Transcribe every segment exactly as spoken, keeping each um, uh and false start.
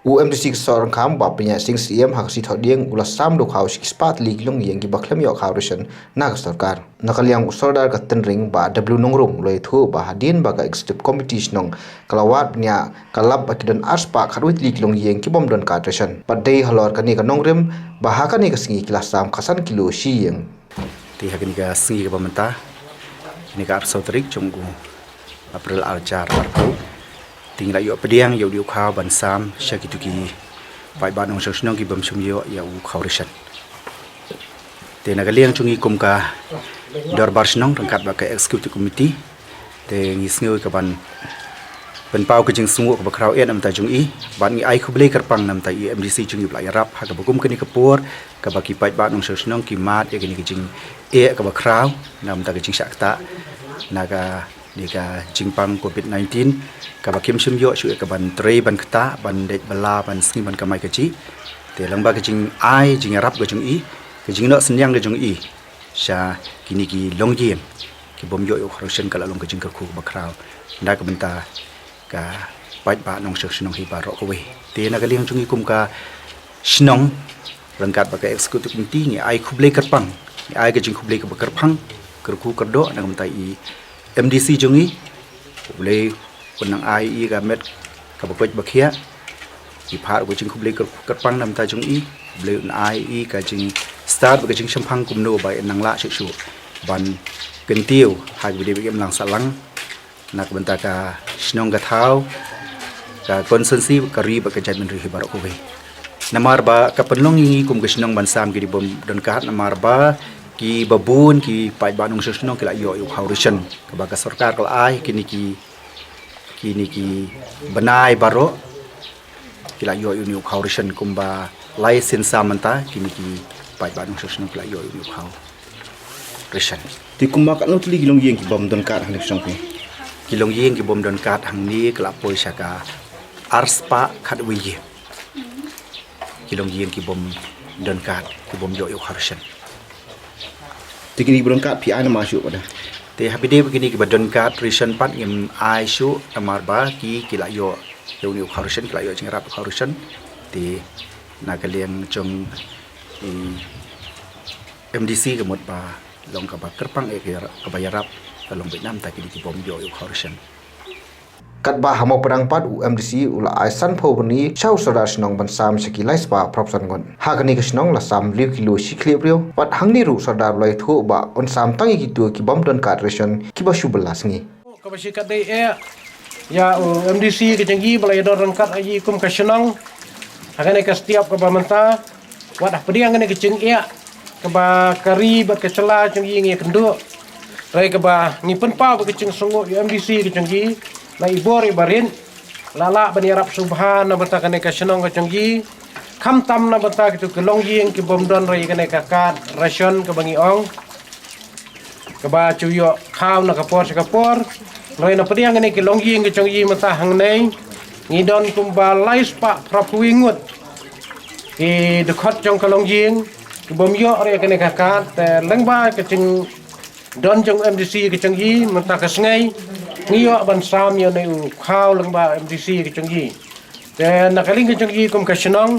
U MDC ka Sohryngkham Bah Pynïaid Sing Syiem ha ka sngi Thohdieng u la sam da u khaw shi ki spah tylli ki longïing kiba khlem ïoh khaw ration na ka sorkar. Na ka liang u Sordar ka Tynring Bah W Nongrum u la ïathuh ba hadien ba ka Executive Committee shnong ka la wad bniah ka lap ba ki don ar spah khatwei tylli ki longïing kibym don kad ration. Bad dei halor kane ka nongrim ba ha kane ka sngi ki la sam khatsan kilo shi ïing. Te ha kane ka sngi kaba mynta, kane ka arphew saw tarik jong u April ar hajar arphew, te ngi la ïoh pdiang ïa u khaw ban sam sha kito ki paidbah nongshong shnong kibym shym ïoh ïa u khaw ration. Te na ka liang jong ngi kum ka dorbar shnong ryngkat bad ka Executive Committee, te ngi sngew ka ban pynpaw ka jingsngewnguh kaba khraw eh na bynta jong i, bad ngi ai khublei kyrpang na bynta i MDC jong ngi ba la ïarap ha kaba kum kane ka por kaba ki paidbah nongshong shnong ki mad ïa kane ka jingeh kaba khraw na bynta ka jingshah ktah na kane ka jingpang covid nineteen, kaba kim shym ïoh shuh ïa ka ban trei ban ktah, ban leit bylla, ban sngi ban kamai kajih. Te lyngba ka jingai jingïarap ka jong i, ka jingnoh synñiang ka jong i sha kine ki longïing kibym ïoh ïa u khaw ration ka la long ka jingkyrkhu kaba khraw na ka bynta ka paidbah nongshong shnong hi baroh kawei. Te na ka liang jong ngi kum ka shnong ryngkat bad ka Executive Committee ngi ai khublei kyrpang, ngi ai ka jingkhublei kaba kyrpang, kyrkhu kyrdoh na ka bynta i MDC jong ngi. Khublei u nang ai i ka met kaba koit ba khiah. Ngi phah ka jingkhublei kyr-, kyrpang na bynta jong i. Khublei u nang ai i ka jingstad bad ka jingshemphang kumno ba i nang lah shuh shuh ban kyntiew ha kaba dei ba ki imlang sahlang na ka bynta ka shnong ka thaw, ka constituency, ka ri bad ka jaitbynriew hi baroh kawei. Namar ba ka pynlong ïa ngi kum ka shnong ban sam kine kibym don kad, namar ba kiba bun ki paidbah nongshong shnong ki la ïoh ïa u khaw ration kaba ka sorkar ka la ai, kine ki, kine ki bnai baroh ki la ïoh ïa une u khaw ration, kumba lai sien sa mynta kine ki paidbah nongshong shnong ki la ïoh ïa une u khaw ration. Te kumba katno tylli ki longïing kibym don kad hangne ka shnong phi? Ki longïing kibym don kad hangne ka la poi sha ka ar spah khatwei ïing. Ki longïing kibym don kad, kibym ïoh ïa u khaw ration. Te kine kiba don kad phi ai namar shuh pat? Te ha ba dei ba kine kiba don kad ration pat ngim ai shuh namar ba ki, ki la ïoh ïa une u khaw ration, ki la ïoh jingïarap u khaw ration. Te na ka liang jong i MDC ka mut ba long kaba kyrpang eh ka ïarap, kaba ïarap ka long beit na bynta kine kibym ïoh ïa u khaw ration. Katba ha Mawpdang pat u MDC u la ai sanphew byrni sha u sordar shnong ban sam sha ki lai spah phra phew san ngut. Ha kane ka shnong la sam hynriew kilo shi khlieh briew. Bad hangne ruh u sordar u la ïathuh ba un sam tang ïa kito kibym don kad ration kiba shu bylla sngi. Kaba shi katdei eh ïa u MDC ka jong ngi ba la ïadon ryngkat ïa ngi kum ka shnong ha kane ka step kaba mynta. Wat hapdeng kane ka jingeh kaba ka ri bad ka jylla jong ngi ngi ïakynduh, hynrei kaba ngi pynpaw bad ka jingsngewnguh ïa u MDC ka jong ngi, la i bor i barit la lah ban ïarap sngewbha na bynta kane ka shnong ka jong ngi, khamtam na bynta kito ki longïing kibym don ruh ïa kane ka kad ration kaba ngi ong, kaba ju ïoh khaw na ka por sha ka por. Hynrei na pdeng kane ki longïing ki jong ngi mynta hangne ngi don kumba lai spah phra phew ngut ki dkhot jong ka longïing kibym ïoh ruh ïa kane ka kad. Te lyngba ka jingdon jong u MDC ki jong ngi mynta ka sngi ngi ïoh ban sam ïa une u khaw lyngba u MDC ki jong ngi. Te na ka liang ka jong ngi kum ka shnong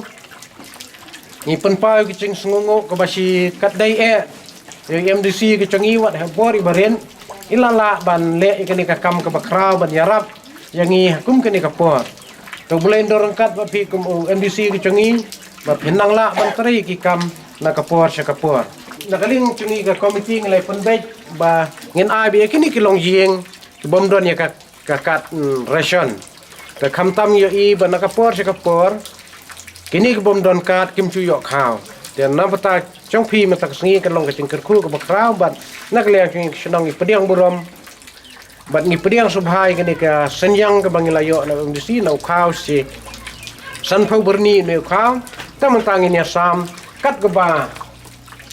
ngi pynpaw ïa ka jingsngewnguh kaba shi katdei eh ïa u MDC ka jong ngi, wat ha bor i barit i la lah ban leh ïa kane ka kam kaba khraw ban ïarap ïa ngi ha kum kane ka por. To U Blei un don ryngkat bad phi kum u MDC ka jong ngi ba phin nang lah ban trei ki kam na ka por sha ka por. Na ka liang jong ngi ka komiti ngi la pynbeit ba ngin ai beit ïa kine ki longïing kibym don ïa ka ka kad, mm, ration. Te khamtam ïohi ba na ka por sha ka por kine kibym don kad kim ju ïoh khaw. Te na bynta jong phi mynta ka sngi ka long ka jingkyrkhu kaba khraw bad na ka liang jong ngi ka shnong ngi pdiang burom bad ngi pdiang sngewbha ïa kane ka synñiang kaba ngi la ïoh na u MDC na u khaw shi sanphew byrni une u khaw. Te mynta ngin ïa sam kat kaba,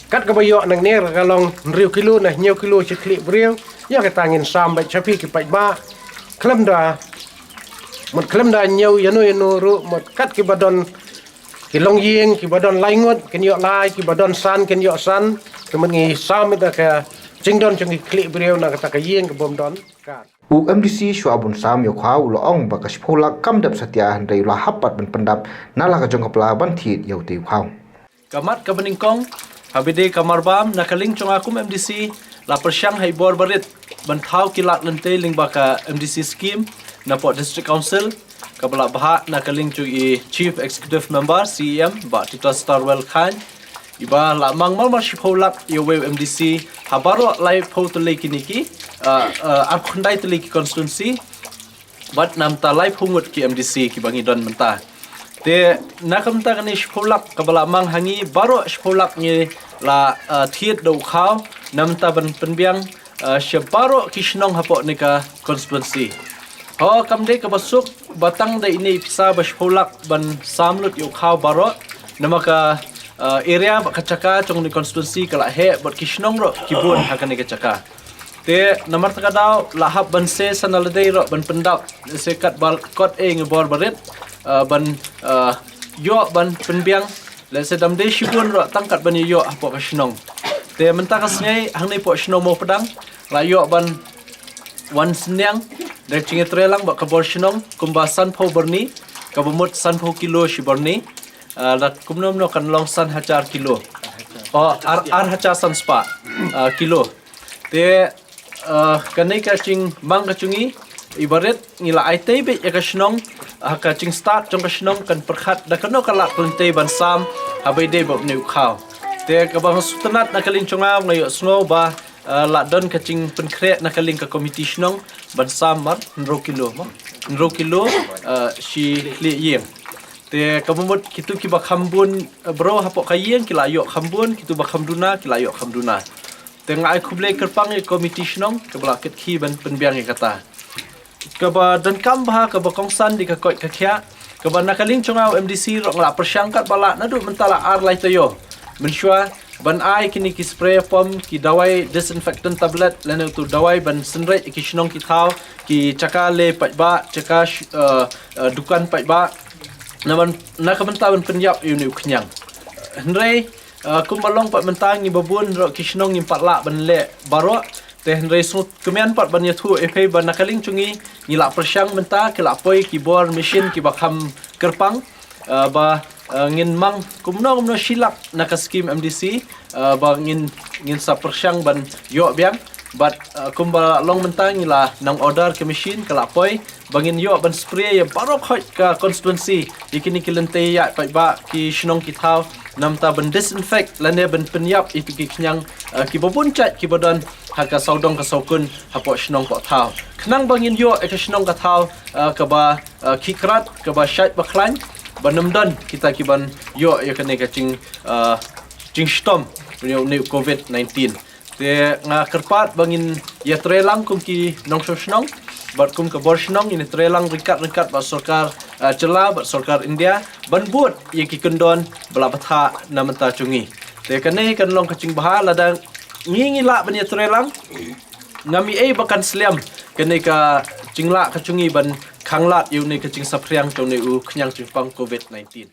kat kaba ïoh nangne ka long hynriew kilo na hynñiew kilo shi khlieh briew. Ïa kata ngin sam beit sha phi ki paidbah. Khlem da, mut khlem da ñiew ïano ïano ruh, mut kat kiba don ki longïing kiba don lai ngut kin ïoh lai, kiba don san kin ïoh san. Te mut ngi sam ïa ka jingdon jong ki khlieh briew na kata ka ïing kaba ym don kad. U MDC Shuwa Bun Sam ïa u khaw u la ong ba ka shiphew lak kam dep satia hynrei u la hap pat ban pyndap na la ka jong ka pla ban thied ïa utei u khaw. Ka mat kaba nyngkong, ha ba dei ka marbam, na ka liang jong nga kum MDC la pyrshang ha i bor barit ban thaw ki lad lynti lyngba ka MDC scheme napoh District Council, kaba la bhah na ka liang jong i Chief Executive Member, CEM, Bah Titosstarwell Chyne, iba la mang marmar shiphew lak ïa uwei u MDC ha baroh laiphew tylli kine ki, uh, uh, arphew khyndai tylli ki constituency, bad na mynta laiphew ngut ki MDC kiba ngi don mynta. Te na ka bynta kane shiphew lak kaba la mang ha ngi, baroh shiphew lak ngi la, uh, thied da u khaw na mynta ban pynbiang, uh, sha baroh ki shnong hapoh ne ka constituency. Ho, kam dei kaba suk ba tang da ine i pisa ba shiphew lak ban sam lut ïa u khaw baroh, namar ka, uh, area bad ka jaka jong ne constituency ka la heh bad ki shnong ruh ki bun ha kane ka jaka. Te namar kata ka daw la hap ban seh sa na lade ruh ban pyndap, seh katba kot ei ngi bor barit, uh, ban, uh, ïoh ban pynbiang, lehse dam dei shibun ruh tang kat ban ïoh hapoh ka shnong. Te mynta ka sngi hangne hapoh shnong Mawpdang la ïoh ban wan synñiang da ka jingïatreilang bad ka bor shnong kumba sanphew byrni, kaba mut sanphew kilo shi byrni, uh, la kumno kumno kan long san hajar kilo. Oh, ar, ar hajar san spah, uh, kilo. Te, uh, kane ka jingmang ka jong ngi, i barit ngi la aiti beit ïa ka shnong, uh, ka jingstad jong ka shnong kan pyrkhat da kano ka lad lynti ban sam ha ba ïadei bad une u khaw. Te kaba nga sngewtynnat na ka liang jong nga, nga ïohsngew ba, uh, la don ka jingpynkhreh na ka liang ka komiti shnong ban sam mar hynriew kilo, mo, hynriew kilo, uh, shi khlieh ïing. Te kaba mut kitu kiba kham bun, uh, briew hapoh ka ïing ki la ïoh kham bun, kitu ba kham duna ki la ïoh kham duna. Te nga ai khublei kyrpang ïa ka komiti shnong kaba la kit khie ban pynbiang ïa kata. Kaba donkam bha kaba kongsan dei ka koit ka khiah, kaba na ka liang jong nga u MDC ruh nga la pyrshang katba lah naduh mynta la ar lai taïew mynshuwa ban ai kine ki spray pump, ki dawai disinfectant tablet lane utu dawai ban synreit ïa ki shnong ki thaw, ki jaka leh paidbah, jaka sh-, eh, eh, dukan paidbah. Na ban, na ka bynta ban pynïap ïa une u khñiang. Hynrei, uh, kumba long pat mynta ngi ba bun ruh ki shnong ngim pat lah ban leh baroh. Te hynrei sngewkmen pat ban ïathuh ïa phi ba na ka liang jong ngi ngi la pyrshang mynta, ki la poi ki bor machine kiba kham kyrpang, uh, ba, uh, ngin mang kumno kumno shi lak na ka skim MDC, uh, ba ngin, ngin sa pyrshang ban ïoh biang. Bad, uh, kumba long mynta ngi la nang order ka machine ka la poi ba ngin ïoh ban spray ïa baroh khoit ka constituency ïa kine ki lynti ïa paidbah, ki shnong ki thaw, namar ban disinfect lane ban pynïap ïa ki khñiang, uh, kiba bun jait kiba don ha ka sawdong ka sawkun hapoh shnong poh thaw. Khnang ba ngin ïoh ïa ka shnong ka thaw, uh, kaba, uh, khih krat, kaba shait ba khlaiñ, ba nym don kita kiban ïoh ïa kane ka jing, uh, jingshitom ïa une u COVID nineteen. Te nga kyrpad ba ngin ïatreilang kum ki nongshong shnong bad kum ka bor shnong, ngin ïatreilang ryngkat ryngkat bad sorkar, eh, jylla bad sorkar India ban bud ïa ki kyndon ba la bthah na mynta jong ngi. Te kane kan long ka jingbha lada ngi ngi lah ban ïatreilang. Ngam i ei ba kan slem kane ka jinglah ka jong ngi ban khanglad ïa une ka jingsaphriang jong une u khñiang jingpang COVID nineteen.